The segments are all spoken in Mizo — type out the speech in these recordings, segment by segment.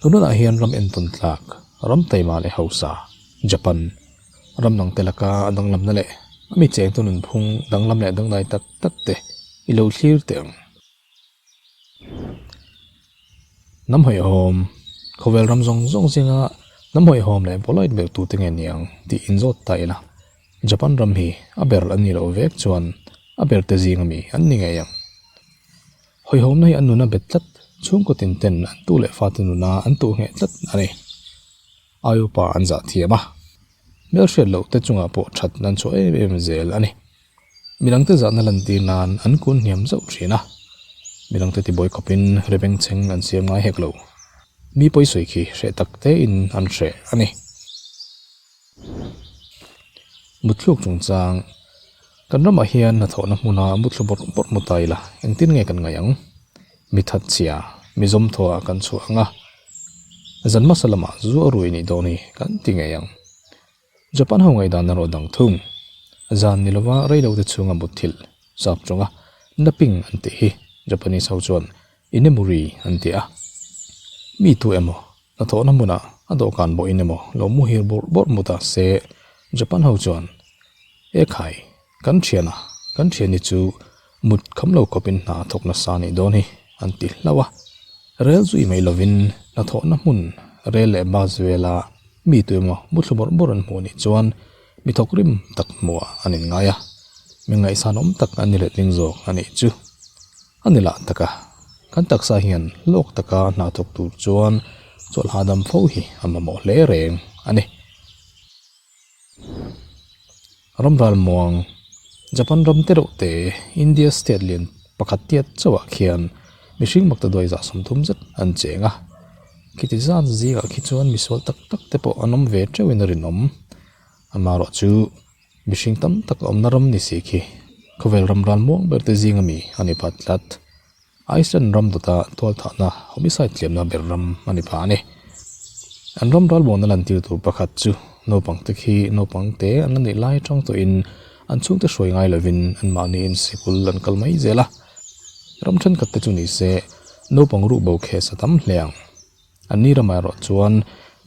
Tunah hian ram entawn tlak, ram taima leh hausa, Japan, ram dang te laka a danglamna leh a mi chengtu nunphung danglam leh dangdai tak tak te i lo thlir teh ang. Hnam hawihhawm, Khawvel ram zawng zawng zinga hnam hawihhawm leh polite ber tute nge niang tih inzawt ta ila, Japan ram hi a ber an nih loh vek chuan a ber te zing ami an ni ngei ang. Hawihhawmna hi an nuna bet tlat, chhungkaw tin ten an tu leh fate nuna an tuh ngheh tlat a ni. Aiupa an zah thiam a, hmelhriat loh te chungah pawh that an chhuah em em zel a ni. Midangte zahna lantir nan an kun hniam zauh thin a, midangte tibuai khawpin rebeng chheng an siam ngai hek lo. Mi pawisawi khi hreh tak tein an hreh a ni. Mutthluk chungchang, Kan ramah hian hnathawhna hmuna mutthlu bawrh bawrh mu ta ila, engtin nge kan ngaih ang? Mi thatchhia, mi zawmthawhah kan chhuah ang a, zan hmasa lamah zu a rui nih dawn hi kan ti ngei ang. Japan ho ngaihdan erawh dang thung. Zan ni lova reilote chhunga mutthilh sap tawnga napping an tih hi Japanese ho chuan inemuri an ti a. Mi tu emaw hnathawhna hmunah a dawhkan bawhin emaw lo muhil bawrh bawrh mu ta se Japan ho chuan E khai, kan thiana, kan thiani chu mut kham lo khawpin hna thawk nasa nih dawn hi an ti hlauh a. Rel zui mai lovin hnathawhna hmun rel leh bus vela mi tu emaw muthlu bawrh bawrh an hmuh nih chuan mi thawk rim tak hmuhah an inngai a, mi ngaihsan awm tak an ni letling zawk a nih chu. A ni lah tak a, kan taksa hian hlawk taka hna thawk tur chuan chawlh hahdam fo hi a mamawh hle reng a ni. Ramral muang, Japan ram te reuh te, India state lian pakhat tiat chauhah khian mihring makta duai zah 30 zet an cheng a. Khiti zat zingah khi chuan misual tak tak te pawh an awm ve teuhin a rinawm. Amaherawh chu mihring tam tak awmna ram ni si khi khawvel ram ral muang ber te zing ami a ni phat tlat. Iceland ram dawta tualthahna homicide tlemna ber ram a ni phah a ni. An ram ralmuanna lantir tur pakhat chu naupangte khi naupangte an la neih lai atang tawhin an chhungte hruai ngai lovin anmahniin sikul an kal mai zel a. Ram thenkhat te chu ni se naupang ruh bo kheh sa tam hle ang. Anni ramah erawh chuan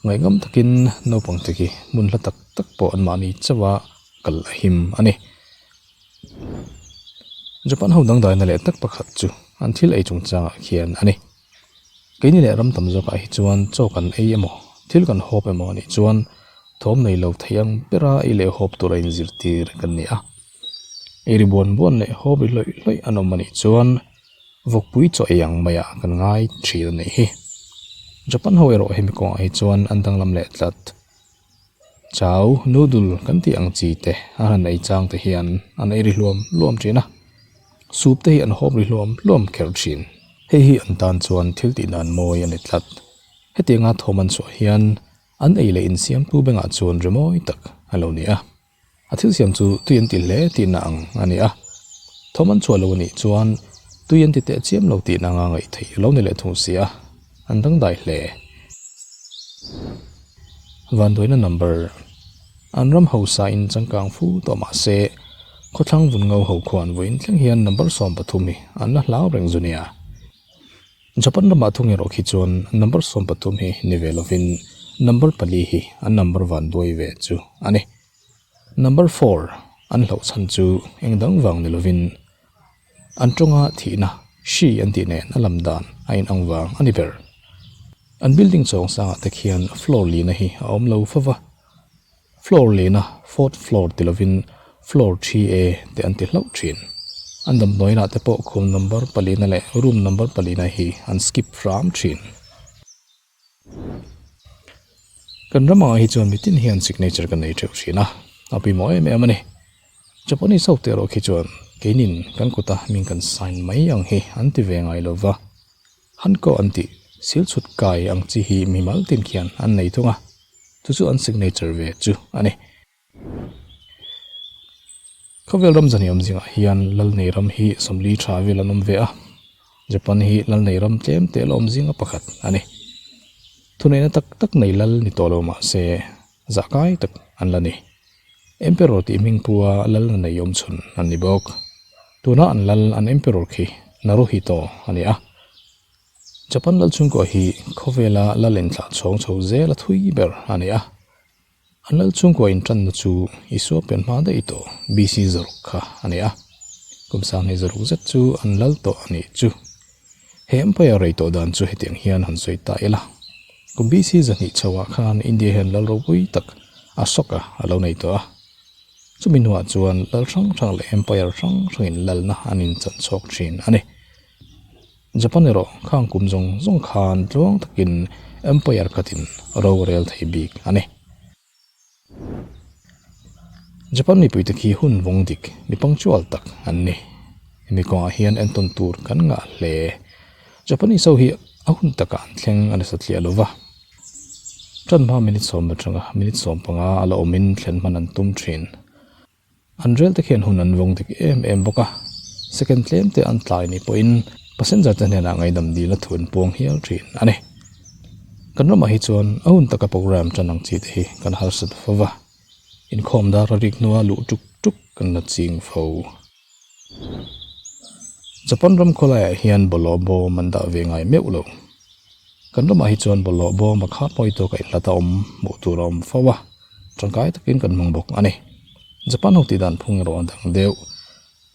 ngaihngam takin naupangte khi hmun hla tak tak pawh anmahni chauha kal a him a ni. Japan ho dangdaina leh tak pakhat chu an thil ei chungchangah khian a ni. Keini leh ram tam zawkah hi chuan chaw kan ei emaw, thil kan hawp emaw anih chuan thawm nei lo thei ang bera ei leh hawp tura inzirtir kan ni a. Ei ri buan buan leh hawp ri hlawih hlawih an awm anih chuan vawkpui chaw ei ang maiah kan ngai thin a nih hi. Japan ho erawh hemi kawngah hi chuan an danglam leh tlat. Chau, noodle kan tih ang chi te a han ei chang te hian an ei ri hluam hluam thin a, soup te hi an hawp ri hluam hluam kher thin. Hei hi an tan chuan thil tih dan mawi a ni tlat. Hetianga thawm an chhuah hian an ei leh insiamtu bengah chuan ri mawi tak a lo ni a. A thil siam chu tui an ti hle tihna ang a ni a, thawm an chhuah lo a nih chuan tui an ti teh chiam lo tihna anga ngaih theih a lo ni leh thung si a, an dangdai hle. Vanduaina number An ram hausa in changkang fu tawh mah se, khawthlang vun ngo ho khuan vawiin thleng hian number 13 hi an la hlau reng zu nia. Japan ramah thung erawh khi chuan number 13 hi ni ve lovin number pali hi an number van duai ve chu a ni. Number four an hlauh chhan chu eng dang vang ni lovin an tawnga thihna hri an tih nen a lam dan a inang vang a ni ber. An building chawng sangah te khian floor lina hi a awm lo fova, Floor lena fourth floor ti lovin floor 3A te an ti hlauh thin. An damdawiinah te pawh khum number palina leh room number palina hi an skip hram thin. Kan ram angah hi chuan mitin hian signature kan nei theuh thin a, a pawimawh em em a ni. Japanese ho te erawh khi chuan keinin kan kuta hming kan sign mai ang hi an ti ve ngai lova. Hanko an tih sil chhut kai ang chi hi mimal tin khian an nei thung a. Chu chu an signature ve chu a ni. Khawvel ram zahniam zingah hian Lalnei ram hi 40 tha vel an awm ve a, Japan hi Lalnei ram tlem te la awm zinga pakhat a ni. Thuneihna tak tak nei lal ni tawh lo mah se zahkai tak an la ni. Emperor tih hming pua lalna nei awm chhun an ni bawk. Tuna an lal an Emperor khi Naruhito a ni a. Japan lal chhungkua hi khawvela lal inthlah chhawng chho zel a thui ber a ni a. An lal chhungkua intanna chu Isua pian hma daih tawh BC zaruk kha a ni a. Kum sanghnih zaruk zet chu an lal tawh a nih chu. He empire rei tawh dan chu hetiang hian han sawi ta ila. Kum BC zahnih chhoah khan India hian lal ropui tak Ashoka a lo nei tawh a. Chumi hnuah chuan lal hrang hrang leh empire hrang hrangin lalna an inchan chhawk thin a ni. Japan erawh khang kum zawng zawng khan tluang takin empire khatin ro rel thei bik a ni. Japan mipuite khi hun vawng dik mi punctual tak an ni. Hemi kawngah hian entawn tur kan ngah hle. Japanese ho hi a hun takah an thleng a ni satliah lo va. Tan hma minute sawm atanga minute 15 a la awmin thlen hman an tum thin. An rel te khian hun an vawng dik em em bawk a, second tlem te an tlai ni pawhin passenger te hnenah ngaihdam dil a thu an puang hial thin a ni. Kan ramah hi chuan a hun taka program tan ang chi te hi kan harsat fo va, inkhawm dar a rik hnua luh tuk tuk kan la ching fo. Japan ram khawlaiah hian bawlhhlawh bawm an dah ve ngai meuh lo. Kan ramah hi chuan bawlhhlawh bawm a khap mawi tawk a inhlat a awm hmuh tur a awm fo a, tangkai takin kan hmang bawk a ni. Japan ho tih dan phung erawh a dang deuh.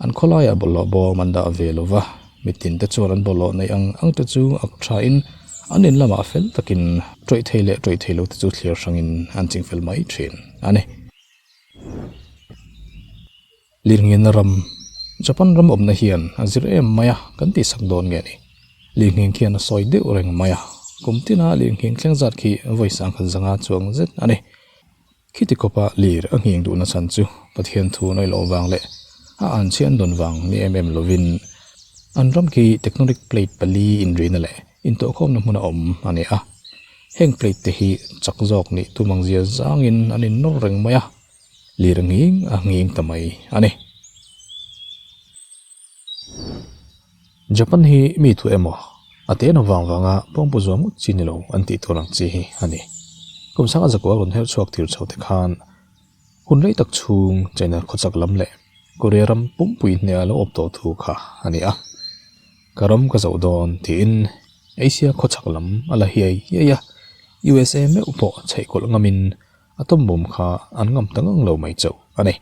An khawlaiah bawlhhlawh bawm an dah ve lo va, mitin te chuan an bawlhhlawh neih ang ang te chu a thain an in lamah fel takin tawih thei leh tawih thei lo te chu thlir hrangin an chingfel mai thin a ni. Lirnghina ram, Japan ram awmna hian a zir em mai a, kan tihsak dawn nge ni? Lirnghing khian a sawi deuh reng mai a, kum tina lirnghing thleng zat khi vawi sangkhat zanga chuang zet a ni. Khiti khawpa lir a nghing duhna chhan chu Pathian thu nawi loh vang leh a anchhe an dawn vang ni em em lovin an ram khi tectonic plate pali inrina leh intawhkhawmna hmun a awm a ni a. Heng plate te hi chak zawk nih tum ang zia zangin an innawr reng mai a. Lir a nghing a nghing ta mai a ni. Japan hi mi thu emaw a te na vang vanga pawngpu zuam ngawt chi ni lo an tih tur ang chi hi a ni. Kum sanga zakua rawn her chhuak tir chho te khan hun rei tak chhung China khawchak lam leh Korea ram pumpui hneh a lo awp tawh thu kha a ni a. Ka ram ka zoh dawn tiin Asia khawchak lam a la hiai hiai a, USA meuh pawh chheihkawlh ngamin Atom bomb kha an ngam ta ngang lo mai chauh a ni.